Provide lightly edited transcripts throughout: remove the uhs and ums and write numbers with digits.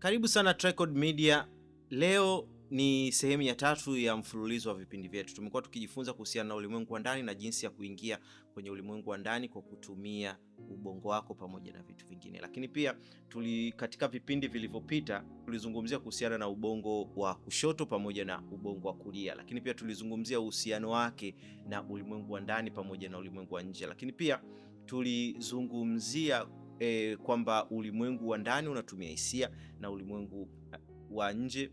Karibu sana Tricod Media. Leo ni sehemu ya tatu ya mfululizo wa vipindi vyetu. Tumekuwa tukijifunza kuhusiana na ulimwengu wa ndani na jinsi ya kuingia kwenye ulimwengu wa ndani kwa kutumia ubongo wako pamoja na vitu vingine. Lakini pia katika vipindi vilivyopita tulizungumzia kuhusiana na ubongo wa kushoto pamoja na ubongo wa kulia. Lakini pia tulizungumzia uhusiano wake na ulimwengu wa ndani pamoja na ulimwengu wa nje. Lakini pia tulizungumzia kwamba ulimwengu wa ndani unatumia hisia na ulimwengu wa nje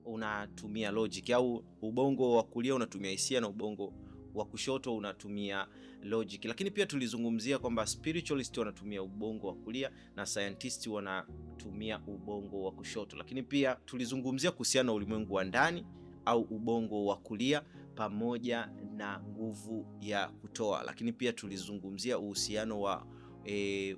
unatumia logic, au ubongo wa kulia unatumia hisia na ubongo wa kushoto unatumia logic. Lakini pia tulizungumzia kwamba spiritualist wanatumia ubongo wa kulia na scientist wanatumia ubongo wa kushoto. Lakini pia tulizungumzia kuhusiana na ulimwengu wa ndani au ubongo wa kulia pamoja na nguvu ya kutoa. Lakini pia tulizungumzia uhusiano wa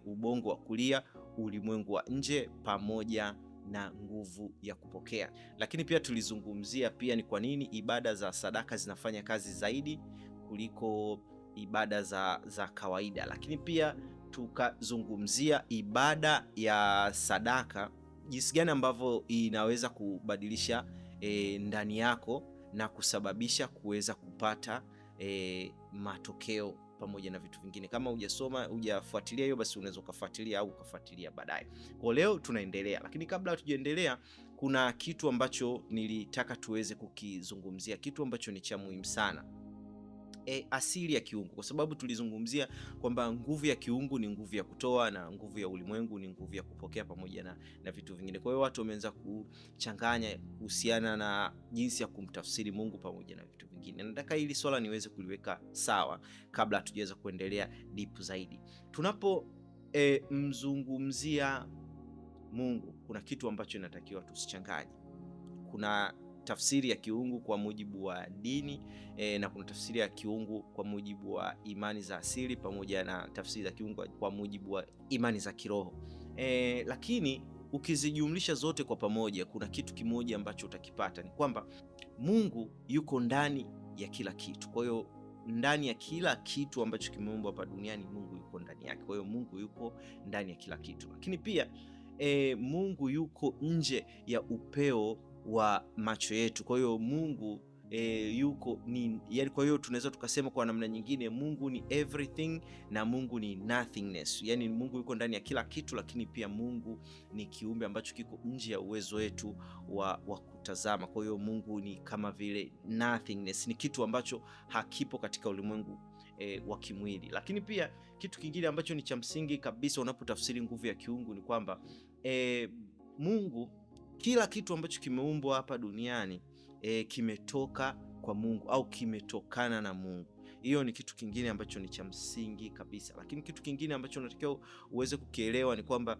ubongo wa kulia, ulimwengu wa nje pamoja na nguvu ya kupokea. Lakini pia tulizungumzia pia ni kwa nini ibada za sadaka zinafanya kazi zaidi kuliko ibada za kawaida. Lakini pia tukazungumzia ibada ya sadaka jinsi gani ambavyo inaweza kubadilisha ndani yako na kusababisha kuweza kupata matokeo pamoja na vitu vingine. Kama hujasoma, hujafuatilia hiyo, basi unaweza ukafuatilia au ukafuatilia baadaye. Kwa leo tunaendelea, lakini kabla hatujaendelea, kuna kitu ambacho nilitaka tuweze kukizungumzia, kitu ambacho ni cha muhimu sana. Asili ya kiungu, kwa sababu tulizungumzia kwamba nguvu ya kiungu ni nguvu ya kutoa na nguvu ya ulimwengu ni nguvu ya kupokea pamoja na vitu vingine. Kwa hiyo watu wameanza kuchanganya kuhusiana na jinsi ya kumtafsiri Mungu pamoja na vitu vingine. Nataka hili swala niweze kuliweka sawa kabla hatujaweza kuendelea deep zaidi. Tunapo mzungumzia Mungu, kuna kitu ambacho inatakiwa tusichanganye. Kuna tafsiri ya kiungu kwa mujibu wa dini na kuna tafsiri ya kiungu kwa mujibu wa imani za asili pamoja na tafsiri za kiungu kwa mujibu wa imani za kiroho. Lakini ukizijumlisha zote kwa pamoja, kuna kitu kimoja ambacho utakipata ni kwamba Mungu yuko ndani ya kila kitu. Kwa hiyo ndani ya kila kitu ambacho kimeumbwa hapa duniani Mungu yuko ndani yake. Kwa hiyo Mungu yuko ndani ya kila kitu. Lakini pia Mungu yuko nje ya upeo wa macho yetu. Kwa hiyo Mungu yuko ni, yani, kwa hiyo tunaweza tukasema kwa namna nyingine Mungu ni everything na Mungu ni nothingness. Yani Mungu yuko ndani ya kila kitu, lakini pia Mungu ni kiumbe ambacho kiko nje ya uwezo wetu wa kutazama. Kwa hiyo Mungu ni kama vile nothingness, ni kitu ambacho hakipo katika ulimwengu wa kimwili. Lakini pia kitu kingine ambacho ni cha msingi kabisa unapotafsiri nguvu ya kiungu ni kwamba Mungu, kila kitu ambacho kimeumbwa hapa duniani kimetoka kwa Mungu au kimetokana na Mungu. Hiyo ni kitu kingine ambacho ni cha msingi kabisa. Lakini kitu kingine ambacho unatakiwa uweze kukielewa ni kwamba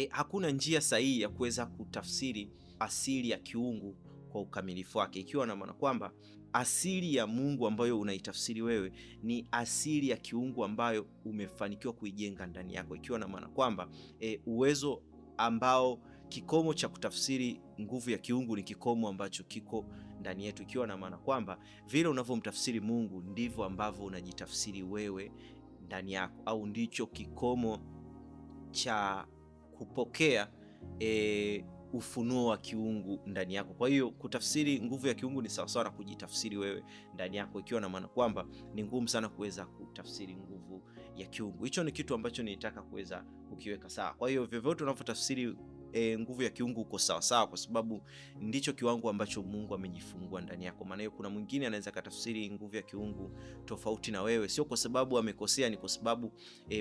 hakuna njia sahihi ya kuweza kutafsiri asili ya kiungu kwa ukamilifu wake, ikiwa na maana kwamba asili ya Mungu ambayo unaitafsiri wewe ni asili ya kiungu ambayo umefanikiwa kuijenga ndani yako, ikiwa na maana kwamba uwezo ambao kikomo cha kutafsiri nguvu ya kiungu ni kikomo ambacho kiko ndani yetu, ikiwa na maana kwamba vile unavyomtafsiri Mungu ndivyo ambavyo unajitafsiri wewe ndani yako, au ndicho kikomo cha kupokea ufunuo wa kiungu ndani yako. Kwa hiyo kutafsiri nguvu ya kiungu ni sawasawa na kujitafsiri wewe ndani yako, ikiwa na maana kwamba ni ngumu sana kuweza kutafsiri nguvu ya kiungu. Hicho ni kitu ambacho nilitaka kuweza kukiweka sawa. Kwa hiyo vyovyote unavyotafsiri nguvu ya kiungu uko sawa sawa, kwa sababu ndicho kiwango ambacho Mungu amejifungua ndani yako. Maana hiyo kuna mwingine anaweza katafsiri nguvu ya kiungu tofauti na wewe, sio kwa sababu amekosea, ni kwa sababu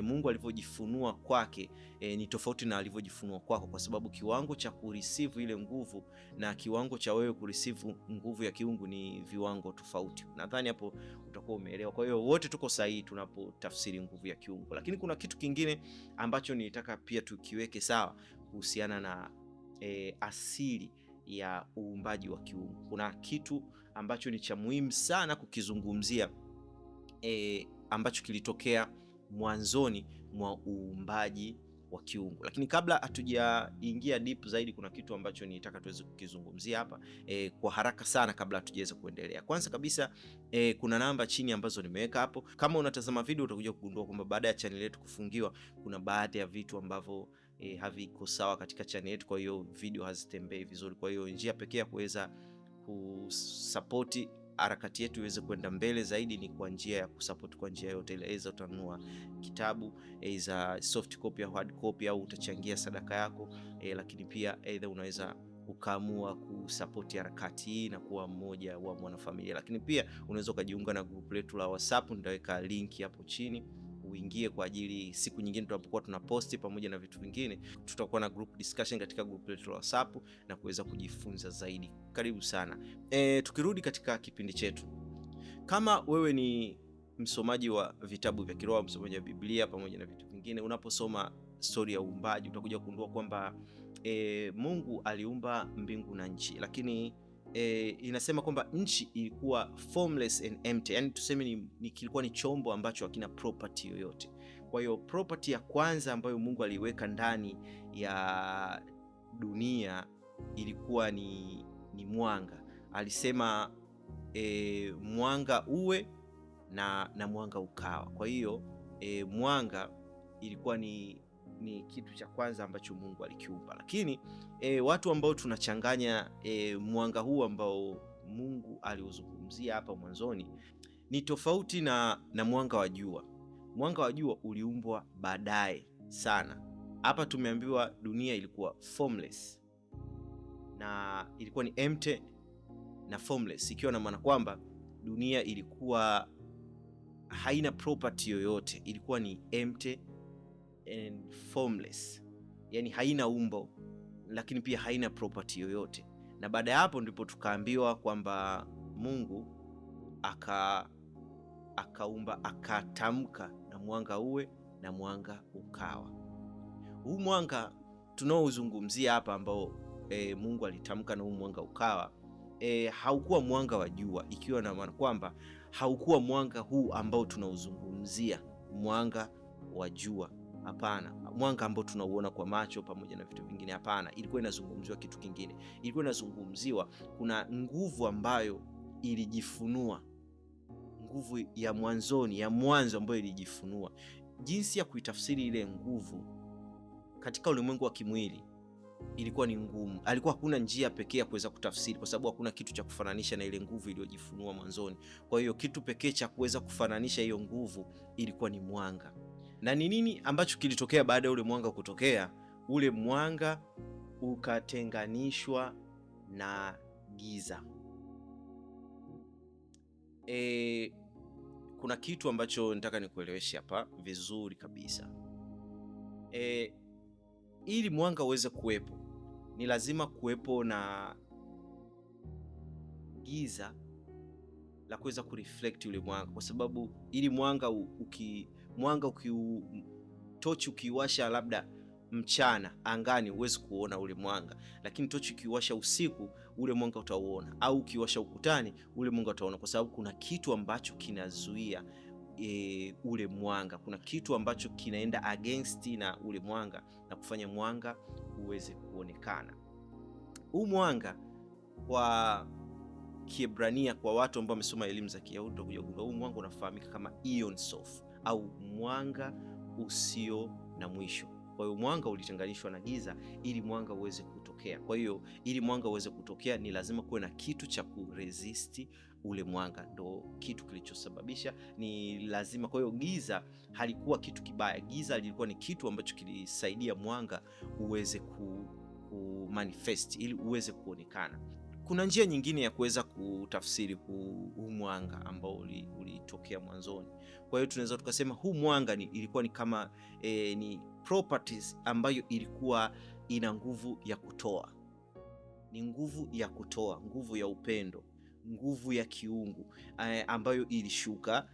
Mungu alivyojifunua kwake ni tofauti na alivyojifunua kwako, kwa sababu kiwango cha kureceive ile nguvu na kiwango cha wewe kureceive nguvu ya kiungu ni viwango tofauti. Nadhani hapo utakuwa umeelewa. Kwa hiyo wote tuko sahihi tunapotafsiri nguvu ya kiungu, lakini kuna kitu kingine ambacho nilitaka pia tukiweke sawa kuhusiana na asili ya uumbaji wa kiungu. Kuna kitu ambacho ni cha muhimu sana kukizungumzia ambacho kilitokea mwanzoni mwa uumbaji wa kiungu. Lakini kabla hatujaingia deep zaidi, kuna kitu ambacho nitaka tuweze kukizungumzia hapa kwa haraka sana kabla hatujaweza kuendelea. Kwanza kabisa kuna namba chini ambazo nimeweka hapo. Kama unatazama video utakuja kugundua kwamba baada ya channel yetu kufungiwa kuna baadhi ya vitu ambavyo haviko sawa katika channel yetu, kwa hiyo video hazitembei vizuri. Kwa hiyo njia pekee ya kuweza kusapoti harakati yetu iweze kwenda mbele zaidi ni kwa njia ya kusupport kwa njia yote ile, aidha utanunua kitabu, aidha soft copy au hard copy, au utachangia sadaka yako, lakini pia aidha unaweza ukaamua kusapoti harakati hii na kuwa mmoja wa mwanafamilia. Lakini pia unaweza ukajiunga na group letu la WhatsApp, nitaweka link hapo chini uingie kwa ajili siku nyingine tunapokuwa tunaposti pamoja na vitu vingine, tutakuwa na group discussion katika group letu la WhatsApp na kuweza kujifunza zaidi. Karibu sana. Tukirudi katika kipindi chetu, kama wewe ni msomaji wa vitabu vya kiroho, msomaji wa Biblia pamoja na vitu vingine, unaposoma stori ya uumbaji utakuja kugundua kwamba Mungu aliumba mbingu na nchi, lakini inasema kwamba nchi ilikuwa formless and empty, yani tuseme ni kilikuwa ni chombo ambacho hakina property yoyote. Kwa hiyo property ya kwanza ambayo Mungu aliiweka ndani ya dunia ilikuwa ni mwanga. Alisema mwanga uwe na mwanga ukawa. Kwa hiyo mwanga ilikuwa ni kitu cha kwanza ambacho Mungu alikiumba. Lakini watu ambao tunachanganya mwanga huu ambao Mungu aliuzungumzia hapa mwanzoni ni tofauti na mwanga wa jua. Mwanga wa jua uliumbwa baadaye sana. Hapa tumeambiwa dunia ilikuwa formless na ilikuwa ni empty na formless, ikiwa na maana kwamba dunia ilikuwa haina property yoyote, ilikuwa ni empty and formless, yani haina umbo lakini pia haina property yoyote. Na baada ya hapo ndipo tukaambiwa kwamba Mungu akaumba, akatamka na mwanga uwe na mwanga ukawa. Huu mwanga tunaozungumzia hapa ambao Mungu alitamka na huu mwanga ukawa, haukuwa mwanga wa jua, ikiwa na maana kwamba haukuwa mwanga huu ambao tunauzungumzia, mwanga wa jua. Hapana, mwanga ambao tunauona kwa macho pamoja na vitu vingine, hapana. Ilikuwa inazungumziwa kitu kingine. Ilikuwa inazungumziwa kuna nguvu ambayo ilijifunua, nguvu ya mwanzoni, ya mwanzo ambayo ilijifunua. Jinsi ya kuitafsiri ile nguvu katika ulimwengu wa kimwili ilikuwa ni ngumu. Alikuwa hakuna njia pekee ya kuweza kutafsiri, kwa sababu hakuna kitu cha kufananisha na ile nguvu iliyojifunua mwanzoni. Kwa hiyo kitu pekee cha kuweza kufananisha hiyo nguvu ilikuwa ni mwanga. Na ni nini ambacho kilitokea baada ya ule mwanga kutokea? Ule mwanga ukatenganishwa na giza. Kuna kitu ambacho nataka nikueleweshe hapa vizuri kabisa. Ili mwanga uweze kuwepo ni lazima kuwepo na giza la kuweza kureflect ule mwanga, kwa sababu ili mwanga tochi ukiwasha labda mchana angani huwezi kuona ule mwanga, lakini tochi ukiwasha usiku ule mwanga utauona, au ukiwasha ukutani ule mwanga utaona, kwa sababu kuna kitu ambacho kinazuia ule mwanga. Kuna kitu ambacho kinaenda against na ule mwanga na kufanya mwanga uweze kuonekana. Huu mwanga kwa Kiebrania, kwa watu ambao wamesoma elimu za Kiyahudi, utakuja kugundua huu mwanga unafahamika kama Ein Sof au mwanga usio na mwisho. Kwa hiyo mwanga ulitenganishwa na giza ili mwanga uweze kutokea. Kwa hiyo ili mwanga uweze kutokea ni lazima kuwe na kitu cha kuresist ule mwanga, ndo kitu kilichosababisha ni lazima. Kwa hiyo giza halikuwa kitu kibaya, giza lilikuwa ni kitu ambacho kilisaidia mwanga uweze ku manifest ili uweze kuonekana. Kuna njia nyingine ya kuweza kutafsiri huu mwanga ambao ulitokea mwanzoni. Kwa hiyo tunaweza tukasema huu mwanga ilikuwa ni kama ni properties ambayo ilikuwa ina nguvu ya kutoa. Ni nguvu ya kutoa, nguvu ya upendo, nguvu ya kiungu ambayo ilishuka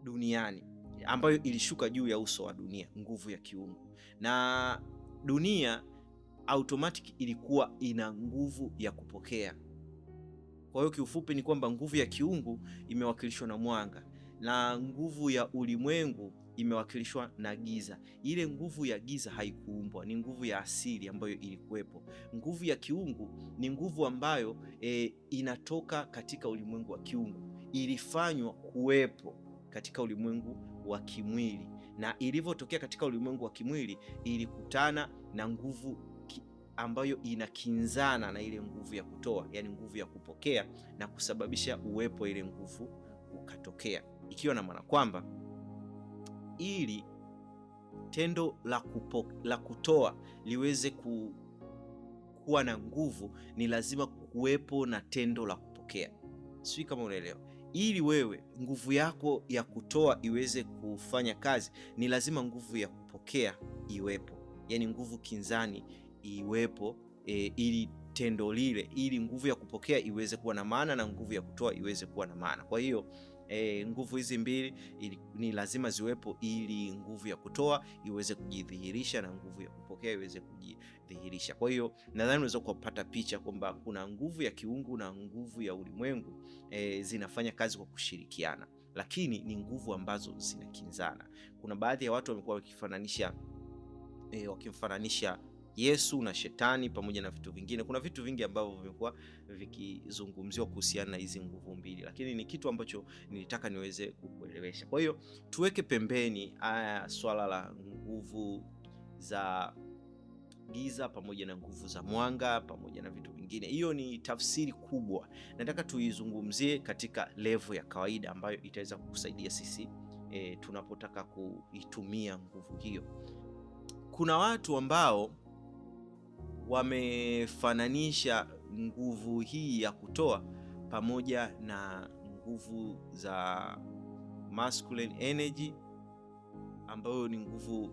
duniani, ambayo ilishuka juu ya uso wa dunia, nguvu ya kiungu. Na dunia automatic ilikuwa ina nguvu ya kupokea. Kwa hiyo kiufupi ni kwamba nguvu ya kiungu imewakilishwa na mwanga na nguvu ya ulimwengu imewakilishwa na giza. Ile nguvu ya giza haikuumbwa, ni nguvu ya asili ambayo ilikuwepo. Nguvu ya kiungu ni nguvu ambayo inatoka katika ulimwengu wa kiungu, ilifanywa kuwepo katika ulimwengu wa kimwili. Na ilivyotokea katika ulimwengu wa kimwili ilikutana na nguvu ambayo inakinzana na ile nguvu ya kutoa, yani nguvu ya kupokea, na kusababisha uwepo ile nguvu ukatokea, ikiwa na maana kwamba ili tendo la kutoa liweze kuwa na nguvu ni lazima kuwepo na tendo la kupokea. Sijui kama unaelewa. Ili wewe nguvu yako ya kutoa iweze kufanya kazi ni lazima nguvu ya kupokea iwepo, yani nguvu kinzani iwepo, ili tendo lile, ili nguvu ya kupokea iweze kuwa na maana na nguvu ya kutoa iweze kuwa na maana. Kwa hiyo nguvu hizi mbili ni lazima ziwepo ili nguvu ya kutoa iweze kujidhihirisha na nguvu ya kupokea iweze kujidhihirisha. Kwa hiyo nadhani unaweza kupata picha kwamba kuna nguvu ya kiungu na nguvu ya ulimwengu zinafanya kazi kwa kushirikiana, lakini ni nguvu ambazo zinakinzana. Kuna baadhi ya watu wamekuwa wakimfananisha Yesu na shetani pamoja na vitu vingine. Kuna vitu vingi ambavyo vimekuwa vikizungumziwa kuhusiana na hizi nguvu mbili, lakini ni kitu ambacho nilitaka niweze kukuelewesha. Kwa hiyo tuweke pembeni haya swala la nguvu za giza pamoja na nguvu za mwanga pamoja na vitu vingine. Hiyo ni tafsiri kubwa, nataka tuizungumzie katika level ya kawaida ambayo itaweza kukusaidia sisi tunapotaka kuitumia nguvu hiyo. Kuna watu ambao wamefananisha nguvu hii ya kutoa pamoja na nguvu za masculine energy ambayo ni nguvu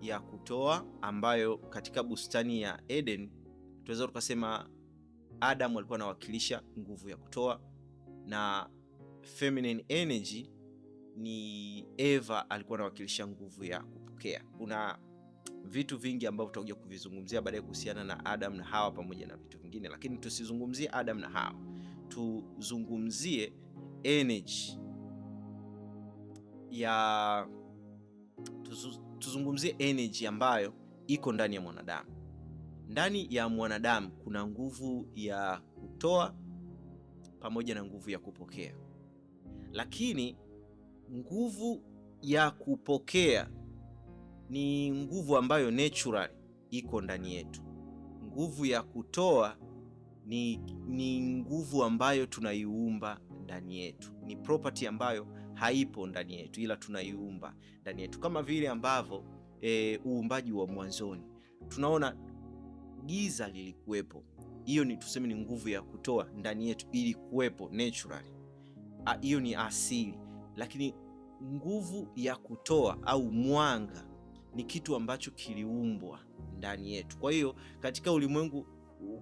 ya kutoa, ambayo katika bustani ya Eden tunaweza tukasema Adam alikuwa anawakilisha nguvu ya kutoa, na feminine energy ni Eva alikuwa anawakilisha nguvu ya kupokea. Kuna vitu vingi ambavyo tutakuja kuvizungumzia baadaye kuhusiana na Adam na Hawa pamoja na vitu vingine, lakini tusizungumzie Adam na Hawa, tuzungumzie energy ya tuzungumzie energy ambayo iko ndani ya mwanadamu. Ndani ya mwanadamu kuna nguvu ya kutoa pamoja na nguvu ya kupokea, lakini nguvu ya kupokea ni nguvu ambayo naturally iko ndani yetu. Nguvu ya kutoa ni nguvu ambayo tunaiumba ndani yetu, ni property ambayo haipo ndani yetu, ila tunaiumba ndani yetu, kama vile ambavyo uumbaji wa mwanzoni tunaona giza lilikuwepo. Hiyo ni tuseme ni nguvu ya kutoa ndani yetu, ilikuwepo naturally, hiyo ni asili. Lakini nguvu ya kutoa au mwanga ni kitu ambacho kiliumbwa ndani yetu. Kwa hiyo katika ulimwengu,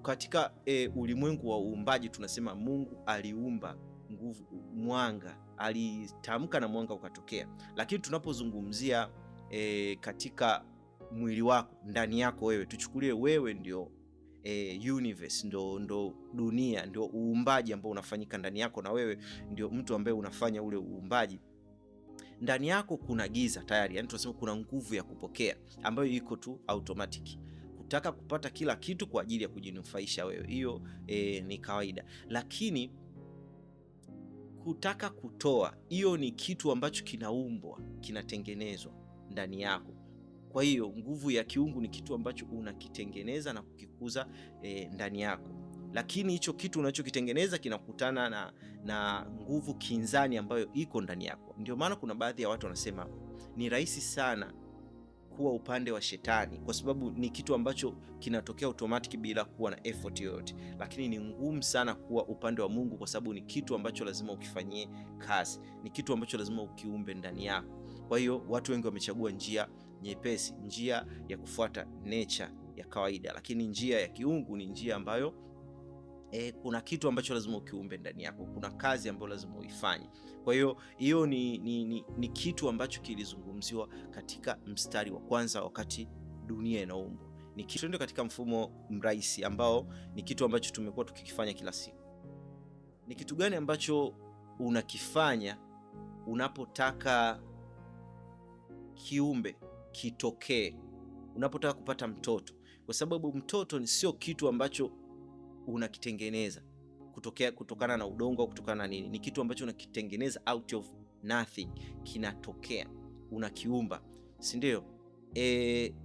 katika ulimwengu wa uumbaji tunasema Mungu aliumba nguvu, mwanga, alitamka na mwanga ukatokea. Lakini tunapozungumzia katika mwili wako, ndani yako wewe, tuchukulie wewe ndio universe, ndo dunia, ndio uumbaji ambao unafanyika ndani yako, na wewe ndio mtu ambaye unafanya ule uumbaji. Ndani yako kuna giza tayari, yani tunasema kuna nguvu ya kupokea ambayo iko tu automatic, kutaka kupata kila kitu kwa ajili ya kujinufaisha wewe, hiyo ni kawaida. Lakini kutaka kutoa, hiyo ni kitu ambacho kinaumbwa, kinatengenezwa ndani yako. Kwa hiyo nguvu ya kiungu ni kitu ambacho unakitengeneza na kukikuza ndani yako, lakini hicho kitu unachokitengeneza kinakutana na nguvu kinzani ambayo iko ndani yako. Ndio maana kuna baadhi ya watu wanasema ni rahisi sana kuwa upande wa shetani, kwa sababu ni kitu ambacho kinatokea automatic bila kuwa na effort yoyote, lakini ni ngumu sana kuwa upande wa Mungu, kwa sababu ni kitu ambacho lazima ukifanyie kazi, ni kitu ambacho lazima ukiumbe ndani yako. Kwa hiyo watu wengi wamechagua njia nyepesi, njia ya kufuata nature ya kawaida, lakini njia ya kiungu ni njia ambayo kuna kitu ambacho lazima ukiumbe ndani yako, kuna kazi ambayo lazima uifanye. Kwa hiyo hiyo ni kitu ambacho kilizungumziwa katika mstari wa kwanza wakati dunia inaumbwa. Ni kitu katika mfumo mrahisi ambao ni kitu ambacho tumekuwa tukikifanya kila siku. Ni kitu gani ambacho unakifanya unapotaka kiumbe kitokee, unapotaka kupata mtoto? Kwa sababu mtoto sio kitu ambacho unakitengeneza kutokana na udongo au kutokana na nini, ni kitu ambacho unakitengeneza out of nothing, kinatokea. Unakiumba, si ndio?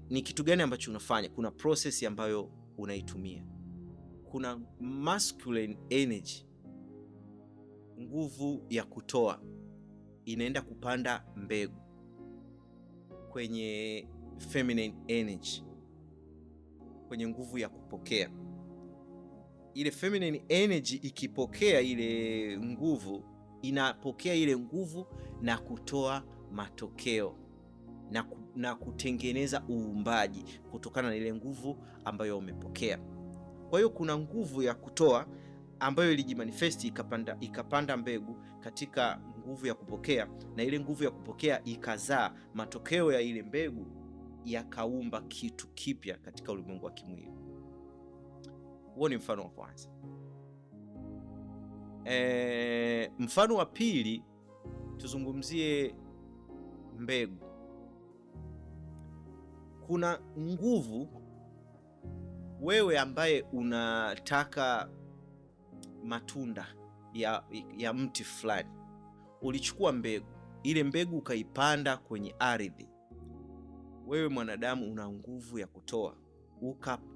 Ni kitu gani ambacho unafanya? Kuna process ambayo unaitumia. Kuna masculine energy, nguvu ya kutoa, inaenda kupanda mbegu kwenye feminine energy, kwenye nguvu ya kupokea. Ile feminine energy ikipokea ile nguvu, inapokea ile nguvu na kutoa matokeo na kutengeneza uumbaji kutokana na ile nguvu ambayo umepokea. Kwa hiyo kuna nguvu ya kutoa ambayo ilijimanifesti ikapanda mbegu katika nguvu ya kupokea, na ile nguvu ya kupokea ikazaa matokeo ya ile mbegu, yakaumba kitu kipya katika ulimwengu wa kimwili. Huo ni mfano wa kwanza. Mfano wa pili, tuzungumzie mbegu. Kuna nguvu, wewe ambaye unataka matunda ya mti fulani, ulichukua mbegu, ile mbegu ukaipanda kwenye ardhi. Wewe mwanadamu una nguvu ya kutoa,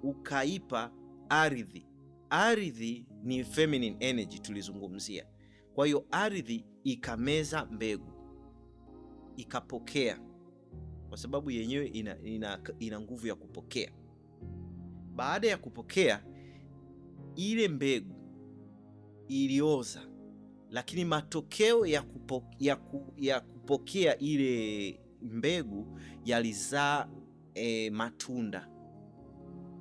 ukaipa ardhi. Ardhi ni feminine energy tulizungumzia. Kwa hiyo ardhi ikameza mbegu, ikapokea, kwa sababu yenyewe ina nguvu ya kupokea. Baada ya kupokea, ile mbegu ilioza, lakini matokeo ya kupokea ile mbegu yalizaa matunda.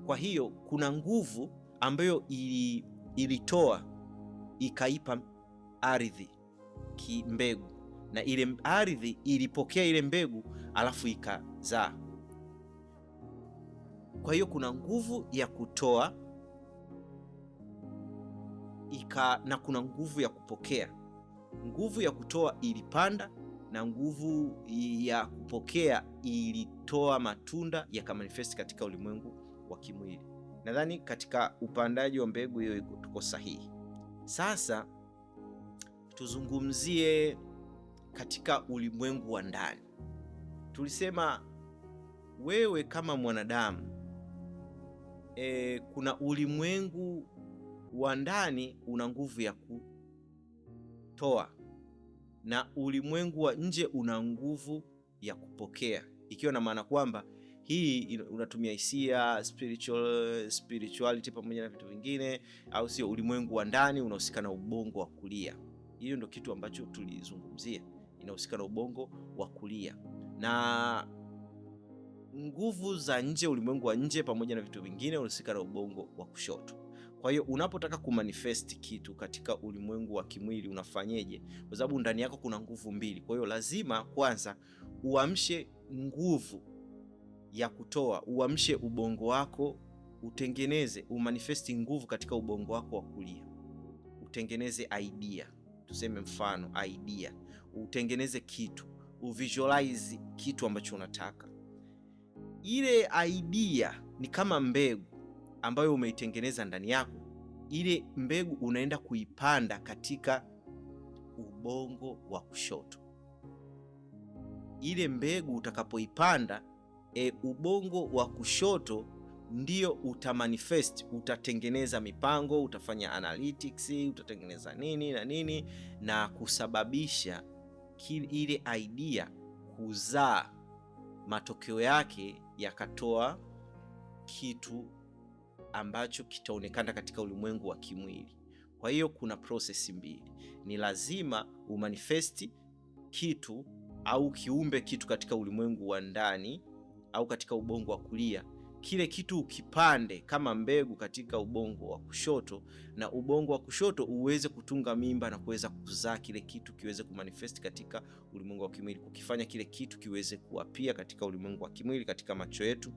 Kwa hiyo kuna nguvu ambayo ilitoa ikaipa ardhi mbegu, na ile ardhi ilipokea ile mbegu alafu ikazaa. Kwa hiyo kuna nguvu ya kutoa na kuna nguvu ya kupokea. Nguvu ya kutoa ilipanda na nguvu ya kupokea ilitoa matunda yakamanifest katika ulimwengu wa kimwili. Nadhani katika upandaji wa mbegu hiyo tuko sahihi. Sasa tuzungumzie katika ulimwengu wa ndani. Tulisema wewe kama mwanadamu kuna ulimwengu wa ndani una nguvu ya kutoa na ulimwengu wa nje una nguvu ya kupokea, ikiwa na maana kwamba hii unatumia hisia, spirituality pamoja na vitu vingine, au sio? Ulimwengu wa ndani unahusika na ubongo wa kulia. Hiyo ndio kitu ambacho tulizungumzia, inahusika na ubongo wa kulia na nguvu za nje, ulimwengu wa nje pamoja na vitu vingine unahusika na ubongo wa kushoto. Kwa hiyo unapotaka kumanifest kitu katika ulimwengu wa kimwili unafanyeje? Kwa sababu ndani yako kuna nguvu mbili. Kwa hiyo lazima kwanza uamshe nguvu ya kutoa, uamshe ubongo wako, utengeneze, umanifesti nguvu katika ubongo wako wa kulia, utengeneze idea, tuseme mfano idea, utengeneze kitu, uvisualize kitu ambacho unataka. Ile idea ni kama mbegu ambayo umeitengeneza ndani yako. Ile mbegu unaenda kuipanda katika ubongo wa kushoto. Ile mbegu utakapoipanda, ubongo wa kushoto ndio utamanifest, utatengeneza mipango, utafanya analytics, utatengeneza nini na nini na kusababisha ile idea kuzaa, matokeo yake yakatoa kitu ambacho kitaonekana katika ulimwengu wa kimwili. Kwa hiyo kuna process mbili, ni lazima umanifesti kitu au kiumbe kitu katika ulimwengu wa ndani au katika ubongo wa kulia. Kile kitu ukipande kama mbegu katika ubongo wa kushoto, na ubongo wa kushoto uweze kutunga mimba na kuweza kuzaa kile kitu kiweze kumanifest katika ulimwengu wa kimwili, kukifanya kile kitu kiweze kuapia katika ulimwengu wa kimwili katika macho yetu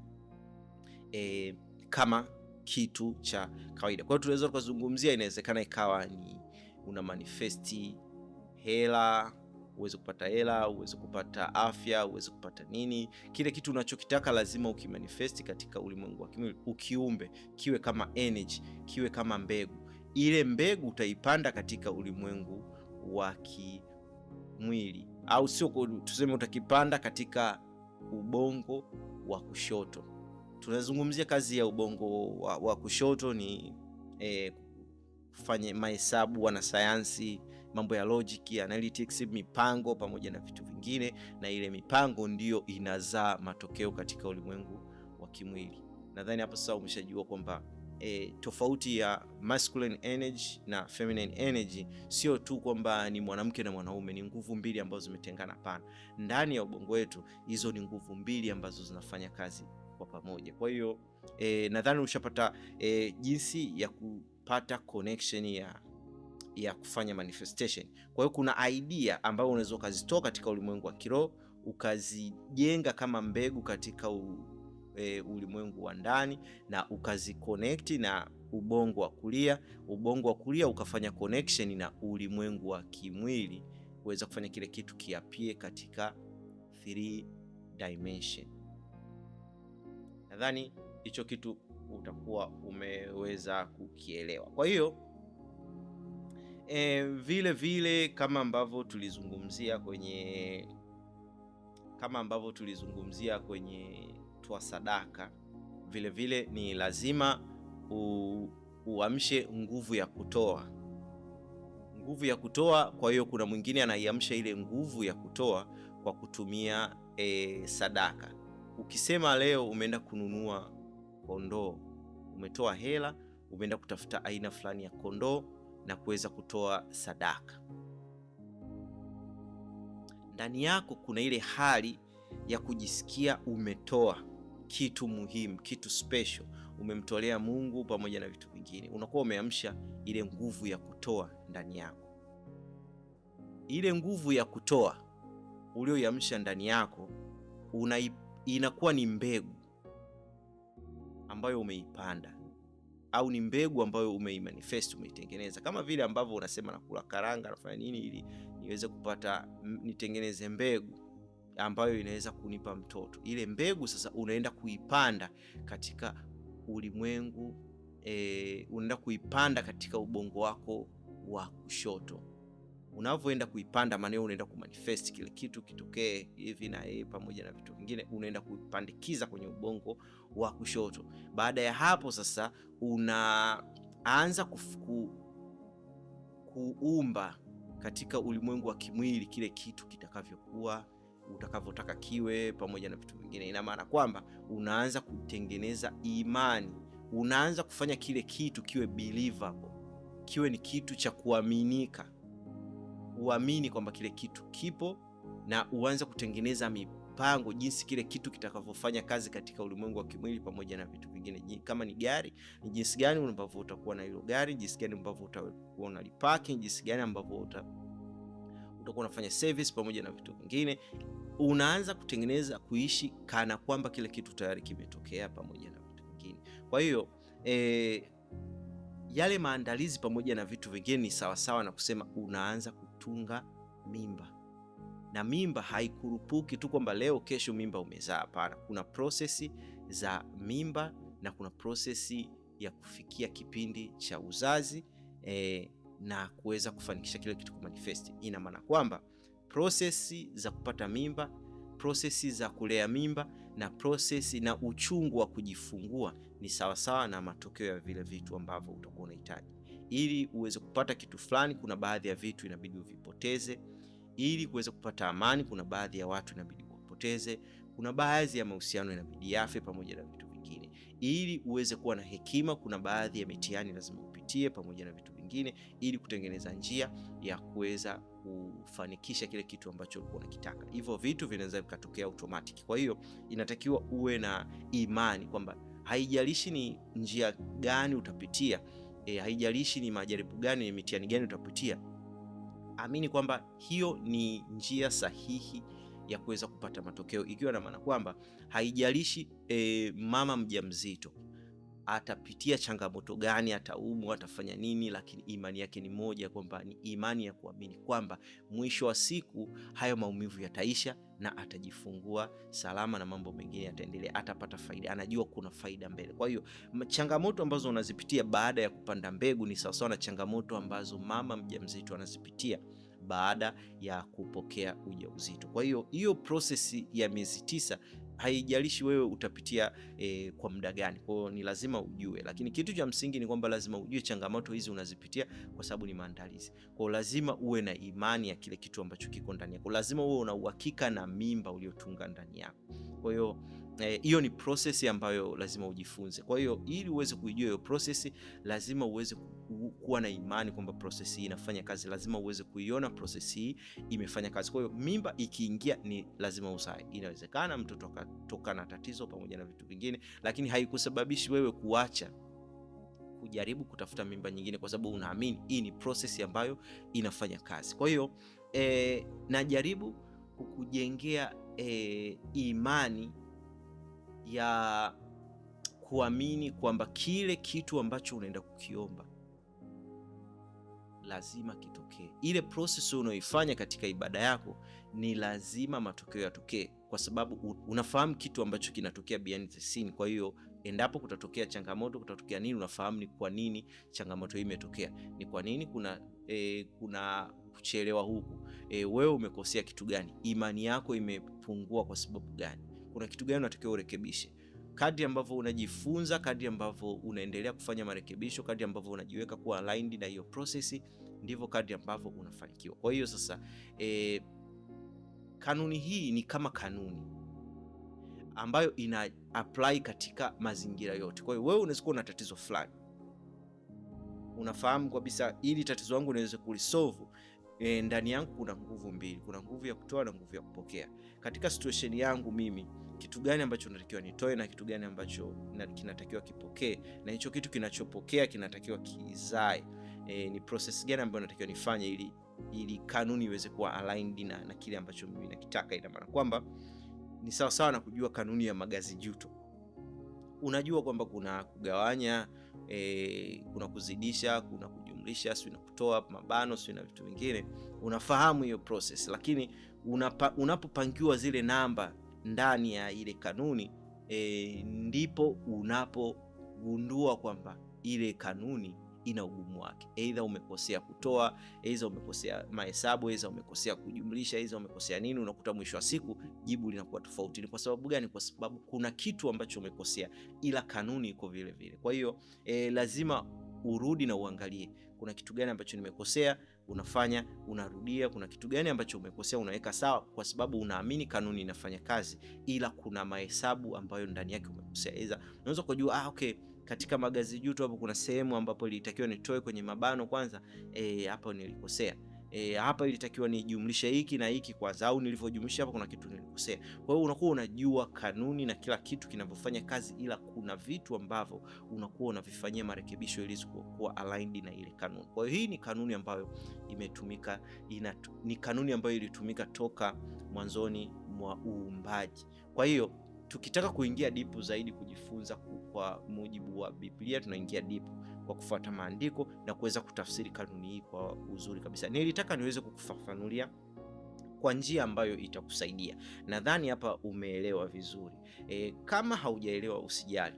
kama kitu cha kawaida. Kwa hiyo tunaweza tukazungumzia, inawezekana ikawa ni una manifesti hela, uweze kupata hela, uweze kupata afya, uweze kupata nini. Kile kitu unachokitaka lazima ukimanifesti katika ulimwengu wa kimwili, ukiumbe kiwe kama energy, kiwe kama mbegu. Ile mbegu utaipanda katika ulimwengu wa kimwili au sio, tuseme utakipanda katika ubongo wa kushoto. Tunazungumzia kazi ya ubongo wa kushoto ni kufanya mahesabu, wanasayansi, mambo ya logic, analytics, mipango pamoja na vitu vingine, na ile mipango ndiyo inazaa matokeo katika ulimwengu wa kimwili. Nadhani hapo sasa umeshajua kwamba tofauti ya masculine energy na feminine energy sio tu kwamba ni mwanamke na mwanaume, ni nguvu mbili ambazo zimetengana. Hapana, ndani ya ubongo wetu hizo ni nguvu mbili ambazo zinafanya kazi kwa pamoja. Kwa hiyo nadhani ushapata jinsi ya kupata connection ya kufanya manifestation. Kwa hiyo kuna idea ambayo unaweza ukazitoa katika ulimwengu wa kiroho ukazijenga kama mbegu katika ulimwengu wa ndani na ukaziconnect na ubongo wa kulia, ubongo wa kulia ukafanya connection na ulimwengu wa kimwili kuweza kufanya kile kitu kiappear katika 3 dimension. Nadhani hicho kitu utakuwa umeweza kukielewa. Kwa hiyo vile vile kama ambavyo tulizungumzia kwenye toa sadaka, vile vile ni lazima uamshe nguvu ya kutoa, nguvu ya kutoa. Kwa hiyo kuna mwingine anaiamsha ile nguvu ya kutoa kwa kutumia sadaka. Ukisema leo umeenda kununua kondoo, umetoa hela, umeenda kutafuta aina fulani ya kondoo na kuweza kutoa sadaka, ndani yako kuna ile hali ya kujisikia umetoa kitu muhimu, kitu special, umemtolea Mungu pamoja na vitu vingine. Unakuwa umeamsha ile nguvu ya kutoa ndani yako. Ile nguvu ya kutoa ulioiamsha ndani yako inakuwa ni mbegu ambayo umeipanda au ni mbegu ambayo umeimanifest, umeitengeneza. Kama vile ambavyo unasema nakula karanga, nafanya nini ili niweze kupata, nitengeneze mbegu ambayo inaweza kunipa mtoto. Ile mbegu sasa unaenda kuipanda katika ulimwengu, unaenda kuipanda katika ubongo wako wa kushoto. Unavyoenda kuipanda, maana unaenda kumanifest kile kitu kitokee hivi na yeye pamoja na vitu vingine, unaenda kuipandikiza kwenye ubongo wa kushoto. Baada ya hapo sasa unaanza kuumba katika ulimwengu wa kimwili kile kitu kitakavyokuwa, utakavyotaka kiwe pamoja na vitu vingine. Ina maana kwamba unaanza kutengeneza imani, unaanza kufanya kile kitu kiwe believable, kiwe ni kitu cha kuaminika, uamini kwamba kile kitu kipo, na uanze kutengeneza mipango jinsi kile kitu kitakavyofanya kazi katika ulimwengu wa kimwili pamoja na vitu vingine. Kama ni gari, ni jinsi gani ambavyo utakuwa na hilo gari, jinsi gani ambavyo utakuwa unalipaki, jinsi gani ambavyo utakuwa unafanya service pamoja na vitu vingine. Unaanza kutengeneza kuishi kana kwamba kile kitu tayari kimetokea pamoja na vitu vingine. Kwa hiyo yale maandalizi pamoja na vitu vingine ni sawasawa na kusema unaanza kutunga mimba, na mimba haikurupuki tu kwamba leo kesho mimba umezaa. Hapana, kuna prosesi za mimba na kuna prosesi ya kufikia kipindi cha uzazi na kuweza kufanikisha kile kitu kumanifest. Ina maana kwamba prosesi za kupata mimba, prosesi za kulea mimba na prosesi na uchungu wa kujifungua ni sawasawa na matokeo ya vile vitu ambavyo utakuwa unahitaji. Ili uweze kupata kitu fulani, kuna baadhi ya vitu inabidi uvipoteze. Ili kuweza kupata amani, kuna baadhi ya watu inabidi uwapoteze. Kuna baadhi ya mahusiano inabidi yafe pamoja na vitu vingine. Ili uweze kuwa na hekima, kuna baadhi ya mitihani lazima upitie pamoja na vitu vingine, ili kutengeneza njia ya kuweza kufanikisha kile kitu ambacho ulikuwa unakitaka. Hivyo vitu vinaweza vikatokea automatic. Kwa hiyo inatakiwa uwe na imani kwamba haijalishi ni njia gani utapitia, haijalishi ni majaribu gani, ni mitihani gani utapitia, amini kwamba hiyo ni njia sahihi ya kuweza kupata matokeo, ikiwa na maana kwamba haijalishi mama mjamzito atapitia changamoto gani, ataumwa, atafanya nini, lakini imani yake ni moja, kwamba ni imani ya kuamini kwamba mwisho wa siku hayo maumivu yataisha na atajifungua salama na mambo mengine yataendelea, atapata faida, anajua kuna faida mbele. Kwa hiyo changamoto ambazo unazipitia baada ya kupanda mbegu ni sawasawa na changamoto ambazo mama mjamzito anazipitia baada ya kupokea ujauzito. Kwa hiyo hiyo process ya miezi 9 haijalishi wewe utapitia kwa muda gani. Kwa hiyo ni lazima ujue, lakini kitu cha msingi ni kwamba lazima ujue changamoto hizi unazipitia kwa sababu ni maandalizi. Kwa hiyo lazima uwe na imani ya kile kitu ambacho kiko ndani yako, lazima uwe una uhakika na mimba uliotunga ndani yako. Kwa hiyo hiyo ni process ambayo lazima ujifunze. Kwa hiyo ili uweze kuijua hiyo process, lazima uweze kuwa na imani kwamba process hii inafanya kazi, lazima uweze kuiona process hii imefanya kazi. Kwa hiyo mimba ikiingia ni lazima uzae. Inawezekana mtoto akatoka na tatizo pamoja na vitu vingine, lakini haikusababishi wewe kuacha kujaribu kutafuta mimba nyingine, kwa sababu unaamini hii ni process ambayo inafanya kazi. Kwa hiyo najaribu kukujengea imani ya kuamini kwamba kile kitu ambacho unaenda kukiomba lazima kitokee. Ile process unaoifanya katika ibada yako ni lazima matokeo yatokee, kwa sababu unafahamu kitu ambacho kinatokea behind the scene. Kwa hiyo endapo kutatokea changamoto, kutatokea nini, unafahamu ni kwa nini changamoto hii imetokea, ni kwa nini kuna kuchelewa huku, wewe umekosea kitu gani, imani yako imepungua kwa sababu gani, kuna kitu gani unatakiwa urekebishe. Kadri ambavyo unajifunza, kadri ambavyo unaendelea kufanya marekebisho, kadri ambavyo unajiweka kuwa aligned na hiyo process, ndivyo kadri ambavyo unafanikiwa. Kwa hiyo sasa kanuni hii ni kama kanuni ambayo ina apply katika mazingira yote. Kwa hiyo wewe unaweza kuwa na tatizo fulani, unafahamu kabisa ili tatizo langu niweze kulisolve, ndani yangu kuna nguvu mbili, kuna nguvu ya kutoa na nguvu ya kupokea. Katika situation yangu mimi, kitu gani ambacho natakiwa nitoe na kitu gani ambacho kinatakiwa kipokee, na hicho kitu kinachopokea kinatakiwa kizae. Ni process gani ambayo natakiwa nifanye ili kanuni iweze kuwa aligned na kile ambacho mimi nakitaka. Ina maana kwamba ni sawa sawa na kujua kanuni ya magazi juto. Unajua kwamba kuna kugawanya, kuna kuzidisha, kuna kujumlisha, si na kutoa mabano, si na vitu vingine. Unafahamu hiyo process, lakini unapopangiwa zile namba ndani ya ile kanuni, ndipo unapogundua kwamba ile kanuni ina ugumu wake. Aidha umekosea kutoa, aidha umekosea mahesabu, aidha umekosea kujumlisha, aidha umekosea nini, unakuta mwisho wa siku jibu linakuwa tofauti. Ni kwa sababu gani? Kwa sababu kuna kitu ambacho umekosea, ila kanuni iko vile vile. Kwa hiyo lazima urudi na uangalie kuna kitu gani ambacho nimekosea, unafanya, unarudia, kuna kitu gani ambacho umekosea, unaweka sawa, kwa sababu unaamini kanuni inafanya kazi, ila kuna mahesabu ambayo ndani yake umekosea. Aidha unaweza kujua okay, katika magazi juto hapo kuna sehemu ambapo ilitakiwa nitoe kwenye mabano kwanza, hapo nilikosea. Hapa ilitakiwa nijumlishe hiki na hiki kwanza, au nilivyojumlisha hapa kuna kitu nilikosea. Kwa hiyo unakuwa unajua kanuni na kila kitu kinavyofanya kazi, ila kuna vitu ambavyo unakuwa unavifanyia marekebisho ili kuwa aligned na ile kanuni. Kwa hiyo hii ni kanuni ambayo imetumika, ni kanuni ambayo ilitumika toka mwanzoni mwa uumbaji. Kwa hiyo tukitaka kuingia deep zaidi kujifunza kwa mujibu wa Biblia, tunaingia deep kwa kufuata maandiko na kuweza kutafsiri kanuni hii kwa uzuri kabisa. Nilitaka niweze kukufafanulia kwa njia ambayo itakusaidia. Nadhani hapa umeelewa vizuri. Kama haujaelewa usijali.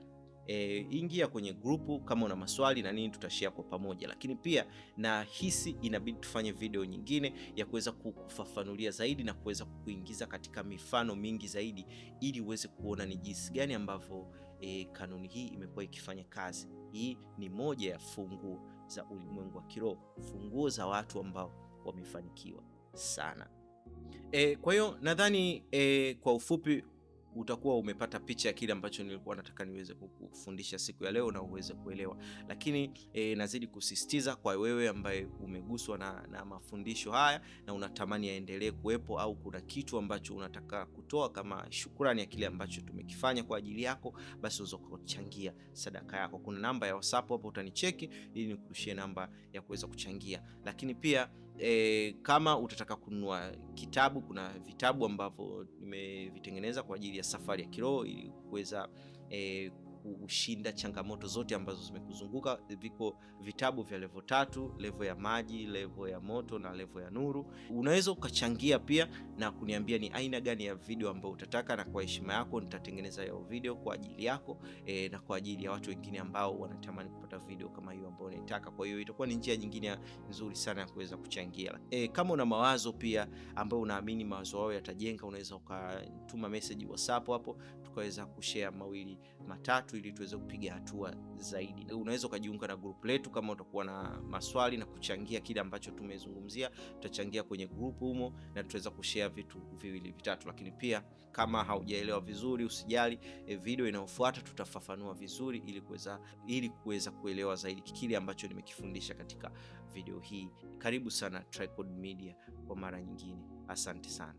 Ingia kwenye grupu kama una maswali na nini, tutashare kwa pamoja. Lakini pia nahisi inabidi tufanye video nyingine ya kuweza kukufafanulia zaidi na kuweza kukuingiza katika mifano mingi zaidi, ili uweze kuona ni jinsi gani ambavyo kanuni hii imekuwa ikifanya kazi. Hii ni moja ya funguo za ulimwengu wa kiroho, funguo za watu ambao wamefanikiwa sana. Kwa hiyo nadhani kwa ufupi utakuwa umepata picha ya kile ambacho nilikuwa nataka niweze kukufundisha siku ya leo na uweze kuelewa. Lakini nazidi kusisitiza kwa wewe ambaye umeguswa na mafundisho haya na unatamani yaendelee kuwepo, au kuna kitu ambacho unataka kutoa kama shukrani ya kile ambacho tumekifanya kwa ajili yako, basi unaweza kuchangia sadaka yako. Kuna namba ya WhatsApp hapo, utanicheki ili nikurushie namba ya kuweza kuchangia. Lakini pia kama utataka kununua kitabu, kuna vitabu ambavyo nimevitengeneza kwa ajili ya safari ya kiroho ili kuweza kushinda changamoto zote ambazo zimekuzunguka. Viko vitabu vya level 3, level ya maji, level ya moto na level ya nuru. Unaweza ukachangia pia na kuniambia ni aina gani ya video ambayo utataka, na kwa heshima yako nitatengeneza hiyo video kwa ajili yako na kwa ajili ya watu wengine ambao wanatamani kupata video kama hiyo ambayo unaitaka. Kwa hiyo itakuwa ni njia nyingine nzuri sana ya kuweza kuchangia. Kama una mawazo pia ambayo unaamini mawazo yao yatajenga, unaweza ukatuma message WhatsApp hapo, tukaweza kushare mawili matatu ili tuweze kupiga hatua zaidi. Unaweza ukajiunga na group letu kama utakuwa na maswali na kuchangia kile ambacho tumezungumzia, tutachangia kwenye group humo na tutaweza kushare vitu viwili vitatu. Lakini pia kama haujaelewa vizuri usijali, video inayofuata tutafafanua vizuri ili kuweza kuelewa zaidi kile ambacho nimekifundisha katika video hii. Karibu sana Tricod Media kwa mara nyingine. Asante sana.